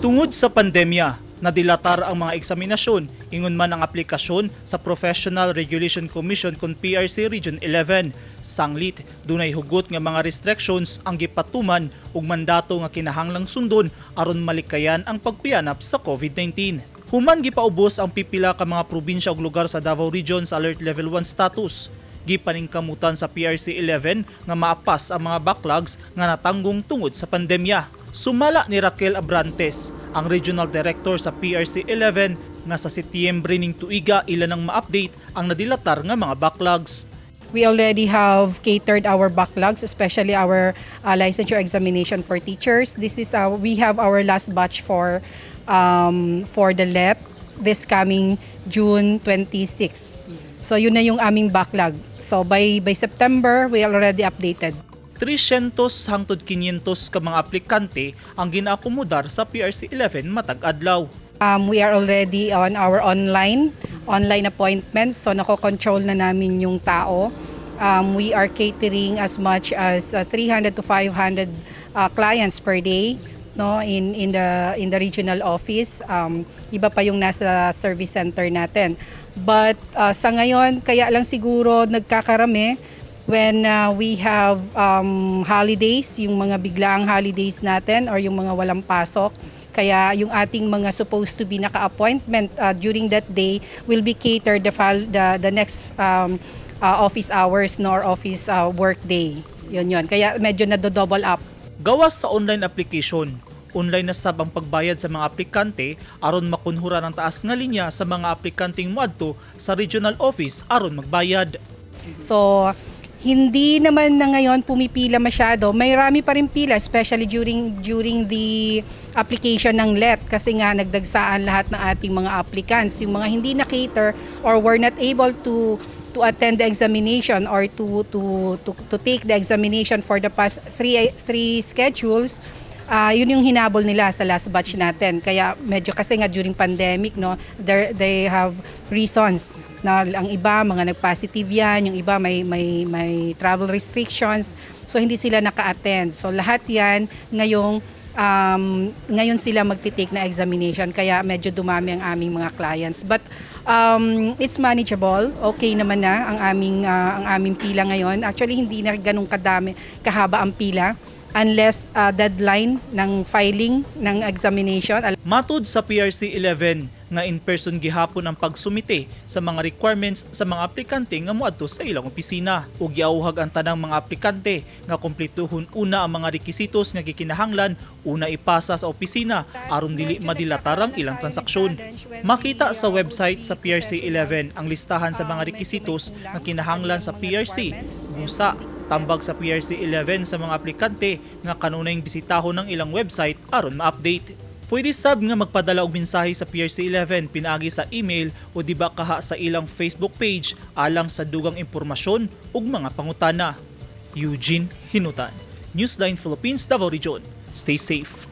Tungod sa pandemya, nadilatar ang mga eksaminasyon, ingon man ang aplikasyon sa Professional Regulation Commission kon PRC Region 11. Sanglit, dunay hugot nga mga restrictions ang gipatuman ug mandato nga kinahanglang sundon aron malikayan ang pagkuyanap sa COVID-19. Human gipaubos ang pipila ka mga probinsya ug lugar sa Davao Region sa Alert Level 1 status, gipaningkamutan sa PRC 11 nga maapas ang mga backlogs nga natanggong tungod sa pandemya. Sumala ni Raquel Abrantes, ang Regional Director sa PRC 11, nga sa Setyembre ning tuiga ila nang ma-update ang nadilatar nga mga backlogs. We already have catered our backlogs, especially our licensure examination for teachers. This is we have our last batch for the LET this coming June 26. So yun na yung aming backlog. So by September, we already updated. 300 hangtod 500 ka mga aplikante ang ginaakomodar sa PRC 11 matag adlaw. We are already on our online appointments. So nako-control na namin yung tao. We are catering as much as 300 to 500 clients per day, no, in the regional office. Iba pa yung nasa service center natin. But sa ngayon, kaya lang siguro nagkakarami when we have holidays, yung mga biglaang holidays natin or yung mga walang pasok. Kaya yung ating mga supposed to be naka-appointment during that day will be catered the next office hours nor office work day. Yun yun. Kaya medyo nado-double up. Gawas sa online application, online na sab ang pagbayad sa mga aplikante aron makunhuran ang taas nga linya sa mga aplikanteng moadto sa regional office aron magbayad. So, hindi naman na ngayon pumipila masyado. May rami pa rin pila, especially during the application ng LET kasi nga nagdagsaan lahat ng ating mga applicants. Yung mga hindi na-cater or were not able to attend the examination or to take the examination for the past three schedules, yun yung hinabol nila sa last batch natin. Kaya medyo, kasi nga during pandemic, no, there they have reasons na ang iba mga nag-positive yan, yung iba may travel restrictions, so hindi sila naka-attend. So lahat yan ngayon sila magti-take na examination, kaya medyo dumami ang aming mga clients. But it's manageable. Okay naman na ang aming pila ngayon. Actually, hindi na ganun kadami kahaba ang pila unless deadline ng filing ng examination. Matud sa PRC 11 nga in-person gihapon ang pagsumite sa mga requirements sa mga aplikante nga moadto sa ilang opisina, ug giauhag ang tanang mga aplikante nga kumpletuhon una ang mga rekisitos nga gikinahanglan una ipasa sa opisina aron dili madilatar ang ilang transaksyon. Makita sa website sa PRC 11 ang listahan sa mga rekisitos nga kinahanglan sa PRC. Busa, tambag sa PRC 11 sa mga aplikante nga kanunayng bisitahon ang ilang website aron ma-update. Pwede sab nga magpadala og mensahe sa PRC 11 pinaagi sa email o di ba kaha sa ilang Facebook page alang sa dugang impormasyon ug mga pangutana. Eugene Hinutan, Newsline Philippines, Davao Region. Stay safe.